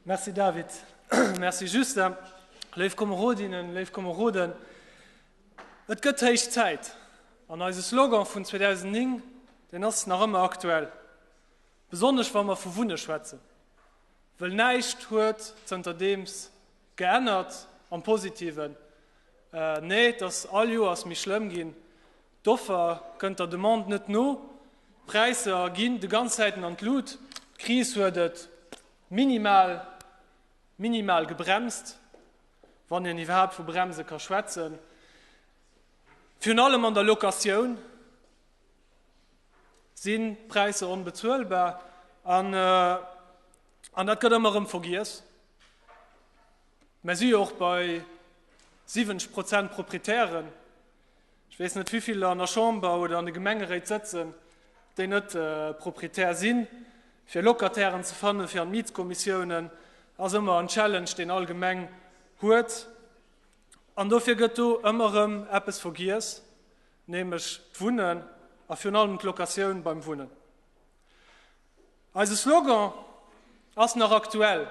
Merci David. Merci Justin. Léif Komerodinnen, léif Komeroden, et gëtt héich Zäit. An eise Slogan vun 2009, deen ass nach ëmmer aktuell, besonnesch wa mer vu Wunne schwätzen, wëll näischt huet zënterdeems geännert am Positiven. Nee, et ass all Joers méi schlëmm ginn. D'Offer kënnt der Demande net no, d'Präisser ginn de ganz Zäiten an d'Lut. D'Kris huet et minimal, minimal gebremst, wann een iwwerhaapt vu Bremse ka schwätzen. Virun allem an der Locatioun sinn d'Präisser onbezuelbar an, an dat gëtt ëmmer erëm vergiess. Mer si jo och bei 70 Prozent Proprietären. Ech weess net, wéi vill der an der Chamber oder an de Gemengeréit sëtzen, déi net Proprietär sinn. Fir Locatairen ze fannen, fir an d'Mietskommissiounen, ass ëmmer en Challenge, deen all Gemeng huet. An dofir gëtt do ëmmer erëm eppes vergiess, nämlech d'Wunnen a virun allem d'Locatioun beim Wunnen. Eise Slogan ass nach aktuell.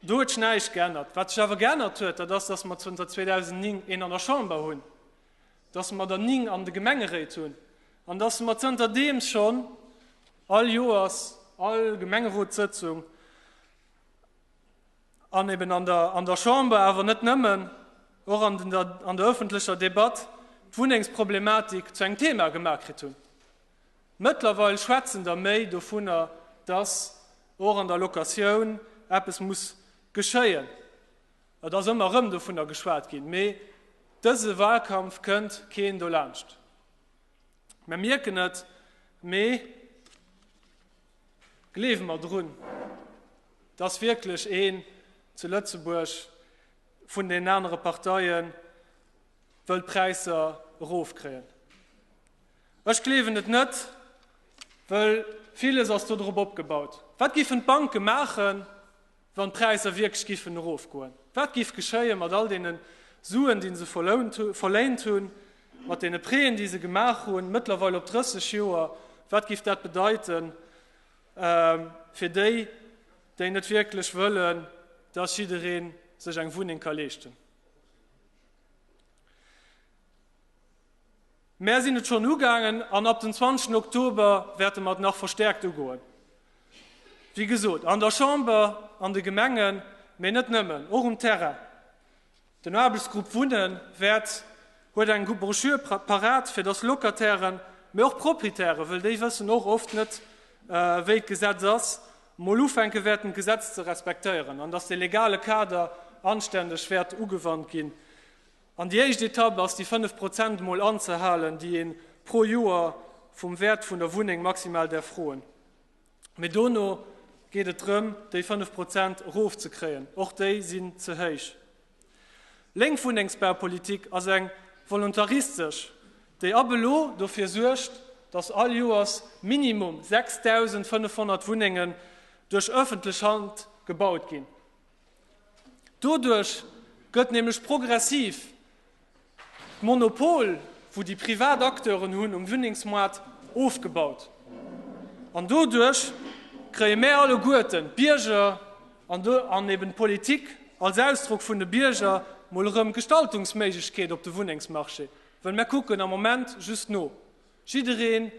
Do huet sech näischt geännert. Wat sech awer geännert huet, dat ass, dass mer zënter 2009 een an der Chamber hunn, dass mer der 9 an de Gemengeréit hunn an dass mer zënterdeems schonn all Joers, all Gemengerotssëtzung an eben an der, an der Chamber, awer net nëmmen, och an der, an der öffentlecher Debatt d'Wunnengsproblematik zu engem Thema gemaach kritt hunn. Mëttlerweil schwätzen der méi dovunner, dass och an der Locatioun eppes muss geschéien. Et ass ëmmer erëm dovunner geschwat ginn, mee dëse Wahlkampf kënnt keen dolaanscht. Mer mierken et, mee gleewe mer drun, dass wierklech een zu Lëtzebuerg vun deenen anere Parteie wëll d'Präisser erofkréien? Ech gleewen et net, wëll villes ass do drop opgebaut. Wat giffen d'Banke maachen, wann d'Präisser wierklech giffen erofgoen? Wat giff geschéien mat all deene Suen, déi se verléint hunn, mat deene Prêten, déi se gemaach hunn, mëttlerweil op 30 Joer? Wat giff dat bedeiten fir déi, déi net wierklech wëllen, dass jidderee sech eng Wunneng ka leeschten? Mär sinn et schonn ugaangen an ab den 20 Oktober wäerte mer et nach verstäerkt ugoen. Wéi gesot, an der Chamber, an de Gemengen, mee net nëmmen, och um Terrain. Den Aarbechtsgrupp Wunnen wäert huet eng Broschür parat, fir dass Locatairen, mee och Proprietären, wëll déi wëssen och oft net, wéi d'Gesetz ass, mol ufänke wäerten, d'Gesetz ze respektéieren an dass de legale Kader anständeg wäert ugewannt ginn. An déi éischt Etapp ass, déi 5 Prozent emol anzehalen, déi ee pro Joer vum Wäert vun der Wunneng maximal däerf froen. Mee dono geet et drëm, déi 5 Prozent erofzekréien. Och déi sinn ze héich. Lénk Wunnengsbaupolitik ass eng voluntaristesch, déi ab elo dofir suergt, datt all Joers minimum 6.500 Wunnengen duerch ëffentlech Hand gebaut ginn. Doduerch gëtt nämlech progressiv d'Monopol, wou déi privat Acteuren hunn um Wunnengsmoart, ofgebaut. An doduerch kréie mär alleguerten, d'Bierger an eben d'Politik als Ausdrock vun de Bierger, mol erëm Gestaltungsméiglechkeet op de Wunnengsmarché, well mär kucken am Moment just no. Jiddereen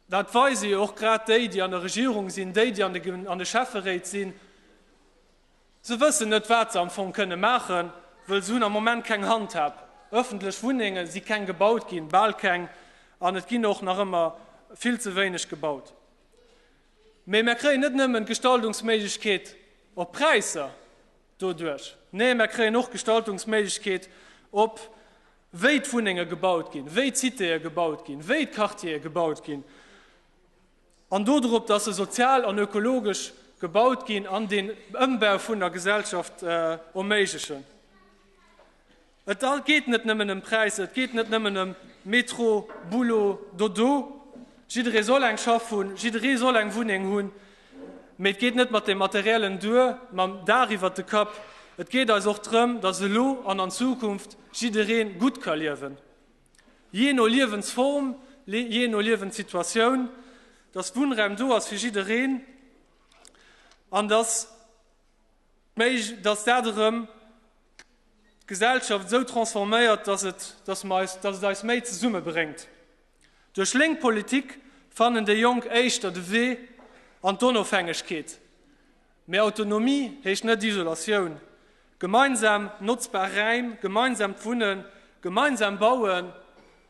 Dat weise jo och grad déi, déi an der Regierung sinn, déi, déi an de Schäfferéit sinn. Se wëssen net, wat se am Fong kënne maachen, wëll se hunn am Moment keng Handhab. Öffentlech Wunnenge si keng gebaut ginn, bal keng, an et ginn och nach ëmmer vill ze wéineg gebaut. Mee mer kréien net nëmmen d'Gestaltungsméiglechkeet op Präisser doduerch, nee, mer kréien och d'Gestaltungsméiglechkeet op wéi d'Wunnenge gebaut ginn, wéi d'Citéë gebaut ginn, wéi d'Quartiere gebaut ginn, an dodrop, dass se sozial an ökologesch gebaut ginn an den Ëmbau vun der Gesellschaft erméiglechen. Et geet net nëmmen ëm Präisser, et geet net nëmmen ëm Métro, Boulot, Dodo. Jidderee soll eng Schaff hunn, jidderee soll eng Wunneng hunn. Mee et geet net mat dem Materiellen duer, mam Daach iwwert de Kapp. Et geet eis och drëm, dass elo an an Zukunft jidderee gutt ka liewen, jee no Liewensform, jee no Liewenssituatioun, dass Wunnraum do ass fir jiddereen. An dass dass dat erëm d'Gesellschaft esou transforméiert, dass et, dass mer eis, dass et eis méi zesummebréngt. Duerch lénk Politik fannen déi Jonk éischter de Wee an d'Onofhängegkeet. Mee Autonomie heescht net Isolatioun. Gemeinsam notzbar Räim, gemeinsamt Wunnen, gemeinsam Bauen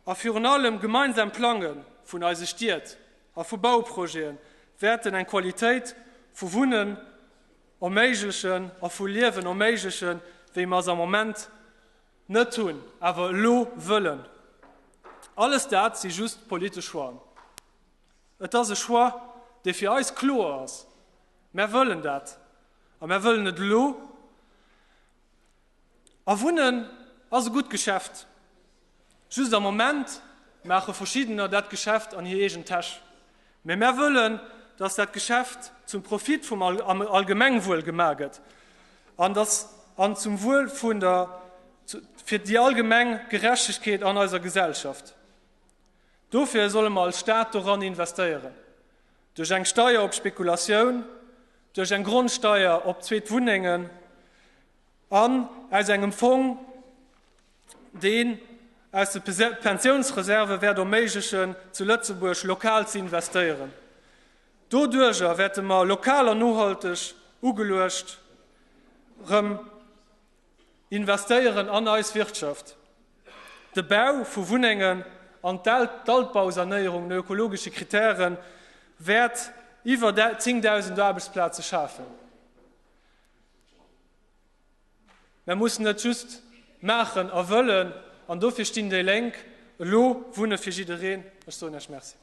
a virun allem gemeinsam Plange vun eise Stied a vu Bauprojete wäerten eng Qualitéit vu Wunnen erméiglechen a vu Liewen erméiglechen, wéi mer se am Moment net hunn, awer elo wëllen. Alles dat si just politesch Choixen. Et ass e Choix, dee fir eis kloer ass. Mär wëllen dat a mär wëllen et elo. A Wunnen ass e gutt Geschäft. Just am Moment maache verschiddener dat Geschäft an hir eegen Täsch. Mä mär wëllen, dass dat Geschäft zum Profit vum Allgemengwuel gemaach gëtt an dass an zum Wuel vun der fir déi allgemeng Gerechtegkeet an eiser Gesellschaft. Dofir solle mer als Staat doran investéieren, duerch eng Steier op Spekulatioun, duerch eng Grondsteier op zweet Wunnengen an aus engem Fong, deen aus de Pensiounsreserve wäert erméiglechen, zu Lëtzebuerg lokal ze investéieren. Doduerjer wäerte mer lokal an nohalteg ugeluecht rëm investéieren an eis Wirtschaft. De Bau vu Wunnengen an d'Altbausanéierung no ökologesche Kritäre wäert iwwer 10.000 Aarbechtsplaze schafen. Mer mussen et just maachen a wëllen, an dofir stinn déi Lénk elo, Wunne fir jiddereen. Ech soen Iech Merci.